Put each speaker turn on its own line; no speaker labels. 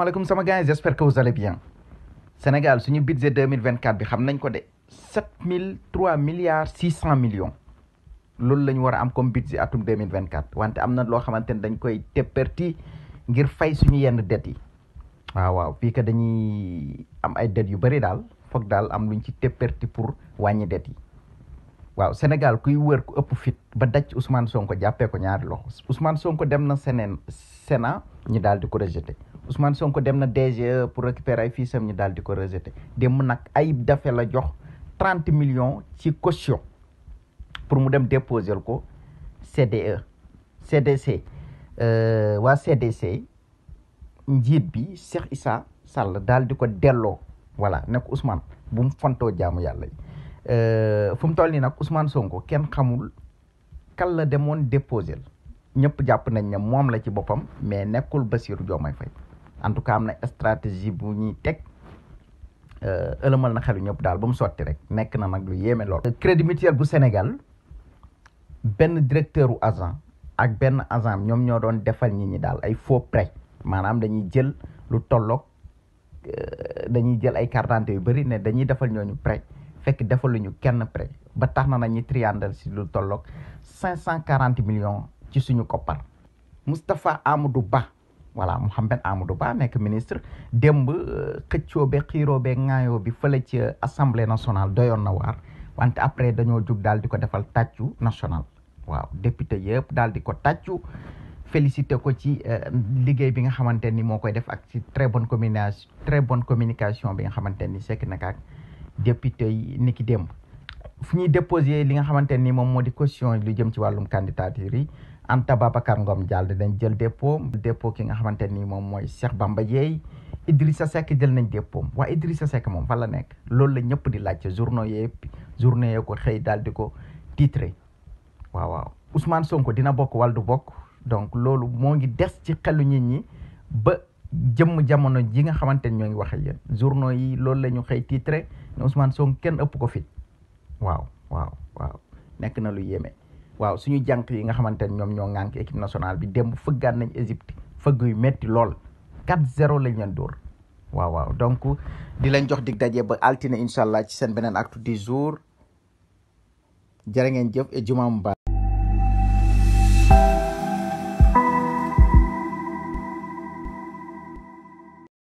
asalaamaaleykum sama gars yi j'espère que vous allez bien Sénégal suñu budget 2024 bi xam nañ ko de 7003 milliards 600 millions loolu la ñu war a am comme budget atum 2024 wante am na loo xamante ne dañ koy tepperti ngir fay suñu yenn dettes yi waaw fii que dañuy am ay dettes yu bëri daal foog daal am luñ ci tepperti pour wàññi dettes yi waaw Sénégal kuy wër ku ëpp fit ba daj Ousmane Sonko jàppee ko ñaari loxo Ousmane Sonko dem na Sénat ñu daal di ko rejeté Ousmane Sonko dem na DGE pour récupérer ay fiisam ñu daal di ko rejeté dem nag Ayib Daffé la jox 30 millions ci caution pour mu dem déposer ko CDC waa CDC njiit bi Cheikh Issa Sall daal di ko delloo voilà ne ko Ousmane bu mu fontoo jaamu yàlla yi fu mu toll nii nag Ousmane Sonko kenn xamul kan la demoon déposer ñëpp jàpp nañ ne moom la ci boppam mais nekkul Bassirou Diomaye Faye en tout cas am na stratégie bu ñuy teg ëlëmal na xelu ñëpp daal ba mu sotti rek nekk na nag lu yéeme lool. Crédit Mutuel bu Sénégal benn directeur u agent ak benn agent ñoom ñoo doon defal nit ñi daal ay faux prêt maanaam dañuy jël lu tolloog dañuy jël ay carte d'identité yu bëri ne dañuy defal ñooñu prêt fekk defaluñu kenn prêt ba tax na ñi triandal si lu tolloog 540 millions ci suñu koppar. Moustapha Amadou Ba voilà Mouhamed Amadou Ba nekk ministre démb xëccoo be xiiroo be ŋaayoo bi fële ci assemblée nationale doyoon na waar wante après dañoo jug daal di ko defal tàccu national waaw député yëpp daal di ko tàccu félicité ko ci liggéey bi nga xamante ni moo koy def ak ci très bonne communication bi nga xamante ni sekk nag ak député yi ni ki démb fu ñuy déposé li nga xamante ni moom moo di caution lu jëm ci wàllum candidature yi Anta Babacar Ngom Diallo dañ jël dépôt ki nga xamante ni moom mooy Cheikh Bamba Dièye Idrissa Seck jël nañ dépôt waaye Idrissa Seck moom fan la nekk loolu la ñëpp di laajte journée yee ko xëy daal di ko titré waaw Ousmane Sonko dina bokk wala du bokk donc loolu moo ngi des ci xelu nit ñi ba jëmm jamono ji nga xamante ni ñoo ngi wax ak yéen journaux yi loolu la ñu xëy titré ne Ousmane Sonko kenn ëpp ko fit waaw nekk na lu yéeme waaw suñu jànq yi nga xamante ne ñoom ñoo ŋànk équipe nationale bi démb fëggaat nañ Égypte fëgg yu metti lool 4-0 lañ leen dóor waaw donc di leen jox dig daje ba altine incha allah ci seen beneen actu du jour jërë ngeen jëf et juma mubarak